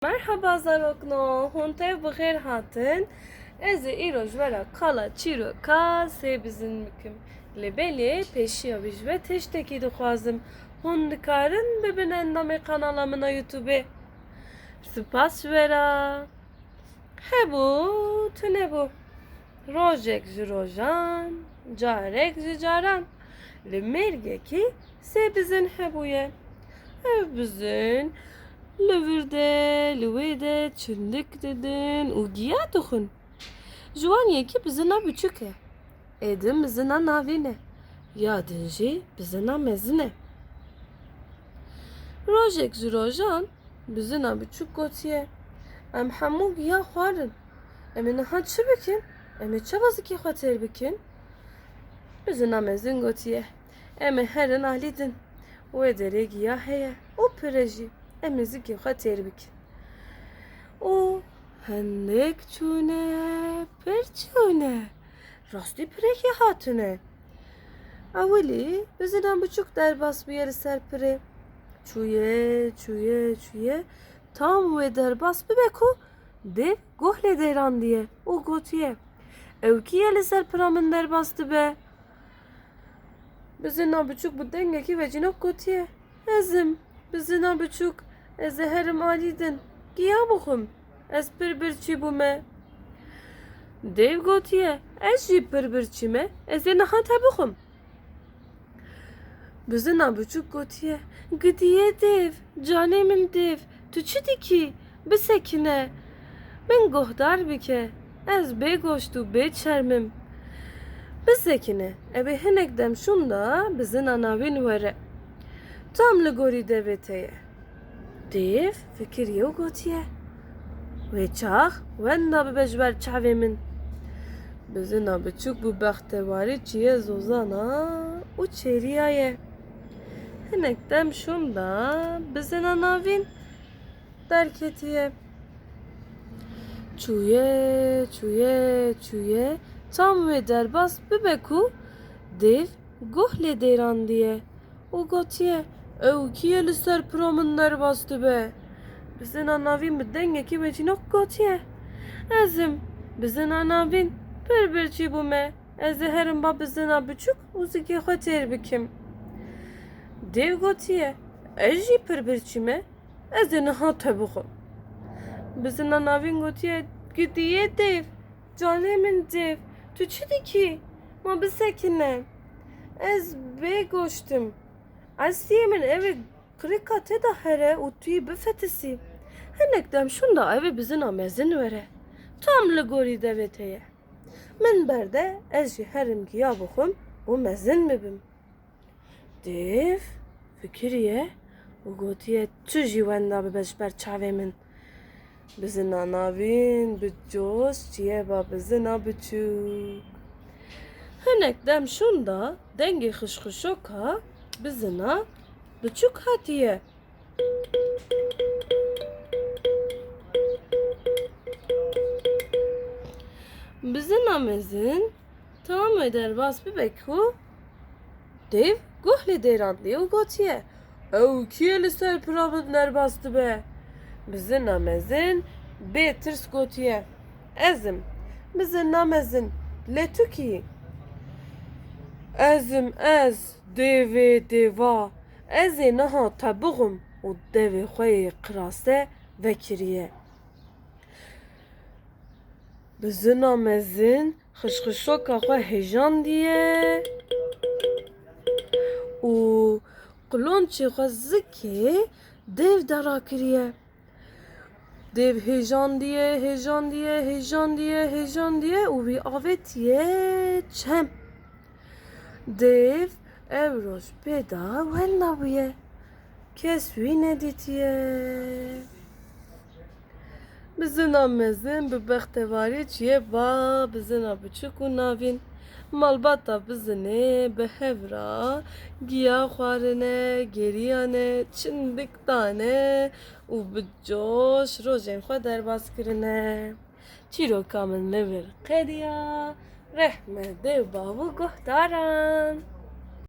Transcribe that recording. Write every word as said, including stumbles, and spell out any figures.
Merhaba zarokno, hûn tev bi xêr hatin. Ez ê îro ji we re qala çîroka sê bizin bikim. Lê belê pêşiya wî ji we tiştekî dixwazim. Hûn dikarin bibin endamê kanala min a YouTube-ê. Spas ji we re. Hebû, tune bû. Rojek ji rojan, carek ji caran li mêrgekî sê bizin hebûye. Ev bizin li vir de, li wê de çindik didin û giya dixwin. Ji wan yekî bizina biçûk e. Ê din bizina navîn e. Ya din jî bizina mezin e. Rojek ji rojan bizina biçûk gotiye, Em hemû giya xwarin. Em ê niha çi bikin? Em ê çawa zikê xwe têr bikin? Bizina mezin gotiye, Em ê herin alî din. Wê derê giya heye û pir e jî. Em ê zikê xwe têr bikin. Û hinek çûne, pir çûne. Rastî pirekê hatine. Ewilî bizina biçûk derbas bûye li ser pirê. Çûye, çûye, çûye. Tam wê derbas bibe ku dêv guh lê deyrandiye û gotiye, Ew kî ye li ser pira min derbas dibe? Bizina biçûk bi dengekî vecînok gotiye, Ez im, bizina biçûk, ez ê herim alî din, giya bixwim, ez pir birçî bûme. Dêv gotiye, Ez jî pir birçî me, ez ê niha te bixwim. Bizina biçûk gotiye, Gidiye dêv, canê min dêv, tu çi dikî? Bisekine, min guhdar bike, ez bê goşt û bê çerm im. Bisekine, ew ê hinek dem şûnda bizina navîn were. Tam li gorî devê te ye. Dêv fikiriye û gotiye, Wê çax wenda bibe ji ber çavê min. Bizina biçûk bi bextewarî çûye zozana û çêriyaye. Hinek dem şûnda bizina navîn derketiye. Çûye, çûye, çûye, tam wê derbas bibe ku dêv guh lê deyrandiye û gotiye, Ew kî ye li ser pira min derbas dibe? Bizina navîn bi dengekî wecînok gotiye, Ez im, bizina navîn, pir birçî bûme, ez ê herim ba bizina biçûk û zikê xwe têr bikim. Dêv gotiye, Ez jî pir birçî me, ez ê niha te bixwim. Bizina navîn gotiye, Gidiye dêv, canê min dêv, tu çi dikî? Ma bisekine. Ez bê goşt im. Estiyê min ev ê qirika te de here û tu yî bifetisî. Hinek dem şûnda ew ê bizina mezin were. Tam li gorî devê te ye. Min berde, ez jî herim giya bixwim û mezin bibim. Dêv fikiriye û gotiye, Tu jî wenda bibe ji ber çavê min. Bizina navîn bi coş çûye ba bizina biçûk. Hinek dem şûnda dengê xişxişoka bizina biçûk hatiye. Bizina mezin tam wê derbas bibe ku dêv guh lê deyrandiye û gotiye, Ew kî ye li ser pira min derbas dibe? Bizina mezin bê tirs gotiye, Ez im. Bizina mezin, lê tu kî yî? Ez im ez, dêvê dêva. Ez ê niha te bixwim û devê xwe yê qirase vekiriye. Bizina mezin xişxişoka xwe hêjandiye û qilonçê xwe zikê dêv de rakiriye. Dêv hêjandiye, hêjandiye, hêjandiye, hêjandiye û wî avêtiye çem. Dêv ev roj pê de wenda bûye. Kes wî nedîtiye. Bizina mezin bi bextewarî çûye ba bizina biçûk û navîn. Malbata bizinê bi hev re giya xwarine, geriyane, çindik dane û bi coş rojên xwe derbas kirine. Çîroka min li vir qediya. Rehme dê û bav û guhdaran.